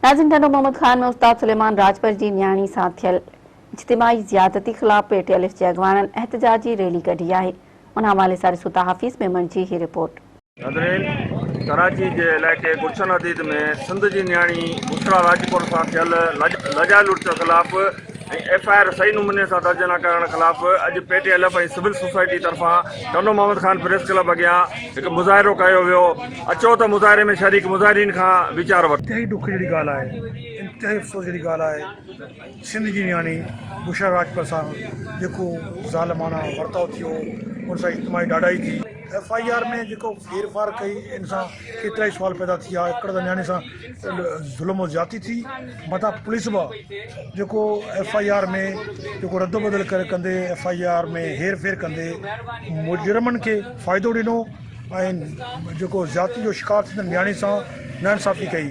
ناظرين ٽنڊو محمد خان ۾ استاد سليمان راڄپر جي نياڻي سان ٿيل اجتماعي زيادتي خلاف پي ٽي الف جي اڳواڻن احتجاجي ريلي ڪڍي آهي ان حوالي سان ڏسو ٿا حفيظ ميمڻ جي هي رپورٽ. ناظرين ڪراچي جي علائقي گلشن حديد ۾ سنڌ جي نياڻي بشريٰ راڄپر سان ٿيل لڄا لٽ خلاف ۽ ايف I R صحيح نموني سان درج نه ڪرڻ خلاف اڄ P T L F ۽ civil society طرفان ٽنڊو محمد خان پريس ڪلب اڳيان هڪ مظاهرو ڪيو ويو اچو ته مظاهري ۾ شريڪ مظاهرين کان ويچار وٺون. انتهائي ڏک جهڙي ڳالهه آهي، انتهائي افسوس جهڙي ڳالهه آهي، سنڌ جي نياڻي بشريٰ راڄپر سان جيڪو ظالمانه ورتاء ٿيو، ان سان اجتماعي ڏاڍائي ٿي. ايف I R ۾ جيڪو ڦيرڦار ڪئي ان سان ڪيترائي سوال پيدا ٿي ويا، هڪڙو ته نياڻي سان ظلم و زيادتي ٿي، مٿان پوليس به جيڪو ايف I R ۾ جيڪو رد و بدل ڪري ڪندي ايف I R ۾ هير ڦير ڪندي مجرمن کي فائدو ڏنو ۽ جيڪو زيادتي جو شڪار ٿيندڙ نياڻي سان ناانصافي ڪئي.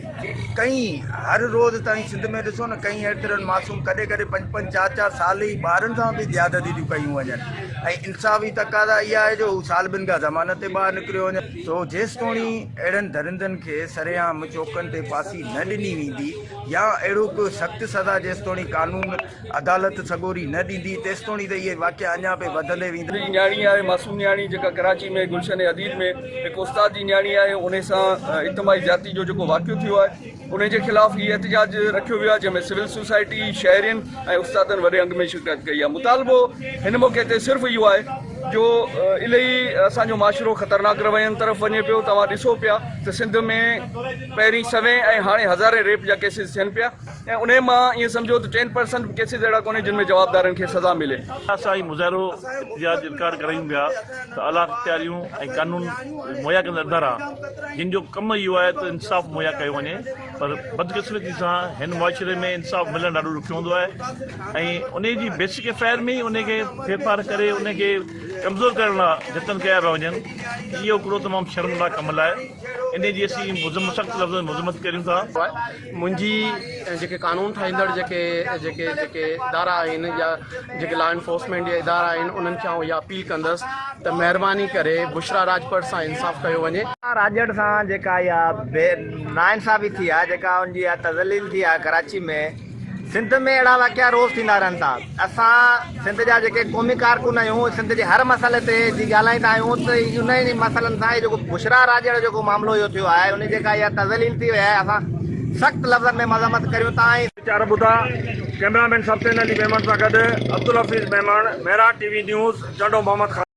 ڪئين هر روز توهين سنڌ ۾ ڏسو نه ڪئين ايترن معصوم ڪڏهن ڪڏهن پنج پنج چار چار سال ئي ٻارن سان به زيادتي ٿيون ڪيون وڃن ۽ انصاف جي تقاضا اها آهي جو هو سال ٻن کان ضمانت تي ٻاهر نڪريو وڃن سو جيستوڻي اهڙن درندن کي سرعام چوڪن تي ڦاسي نه ڏني ويندي يا اهڙو ڪو سخت سزا جيستوڻي قانون عدالت سڳوري نه ڏيندي تيستوڻي ته اهي واقعا اڃا به وڌندي ويندا. جي نياڻي آهي معصوم نياڻي جيڪا ڪراچي ۾ گلشن حديد ۾ هڪ استاد جي نياڻي آهي انهي سان اجتماعي زيادتي جو جيڪو واقعو ٿيو آهي انهي جي خلاف هي احتجاج رکيو ويو آهي جنهن ۾ سول سوسائٽي شهرين ۽ استادن وڏي انگ ۾ شرڪت ڪئي آهي مطالبو هن موقعي تي صرف اهو آهي جو الهي اسان جو معاشرو خطرناڪ روين طرف وڃي پيو توهان ڏسو پيا ته سنڌ ۾ پهرين سوين ۽ هاڻي هزارين ريپ جا ڪيسز ٿين پيا ۽ انهي مان ائين سمجهو ته ٽين پرسنٽ به ڪيسز اهڙا ڪونهي جن ۾ جوابدارن کي سزا ملي. اسان هي مظاهرو احتجاج انڪار ڪرايون پيا ته اعليٰ اختياريون ۽ قانون مهيا ڪندڙ ادارا جن جو ڪم اهو آهي ته انصاف مهيا ڪيو وڃي پر بدقسمتي سان هن معاشري ۾ انصاف ملڻ ڏاڍو ڏکيو هوندو آهي ۽ انهي جي بيسڪ ايف I R ۾ ئي انهي کي ڦيرڦار ڪري انهي کي ڪمزور ڪرڻ لاء جتن ڪيا پيا وڃن اهو هڪڙو تمام شرمناڪ عمل آهي انهي جي اسين مذمت سخت لفظن ۾ مذمت ڪريون ٿا. منهنجي جيڪي قانون ٺاهيندڙ جيڪي جيڪي جيڪي ادارا آهن يا جيڪي لا انفورسمينٽ جا ادارا آهن انهن کي آئون اها اپيل ڪندس ته مهرباني ڪري بشريٰ راڄپر سان انصاف ڪيو وڃي. راڄڙ سان جيڪا اها بي ناانصافي ٿي آهي جيڪا ان جي اها تذليل ٿي آهي ڪراچي ۾ سنڌ ۾ اهڙا واقعا روز ٿيندا رهن ٿا. اسان سنڌ جا جيڪي قومي ڪارڪن آهيون سنڌ جي هر مسئلي تي جي ڳالهائيندا آهيون ته انهن ئي مسئلن سان هي جيڪو بشريٰ راڄڙ جو جيڪو معاملو اهو ٿيو آهي ان جي جيڪا اها تذليل ٿي وئي آهي اسان سخت لفظن ۾ مذمت ڪريون ٿا ۽. ويچار ٻڌا، ڪئميرا مين سبطين علي ميمڻ سان گڏ Abdul Hafeez Memon, Mehran T V news, Tando Muhammad Khan.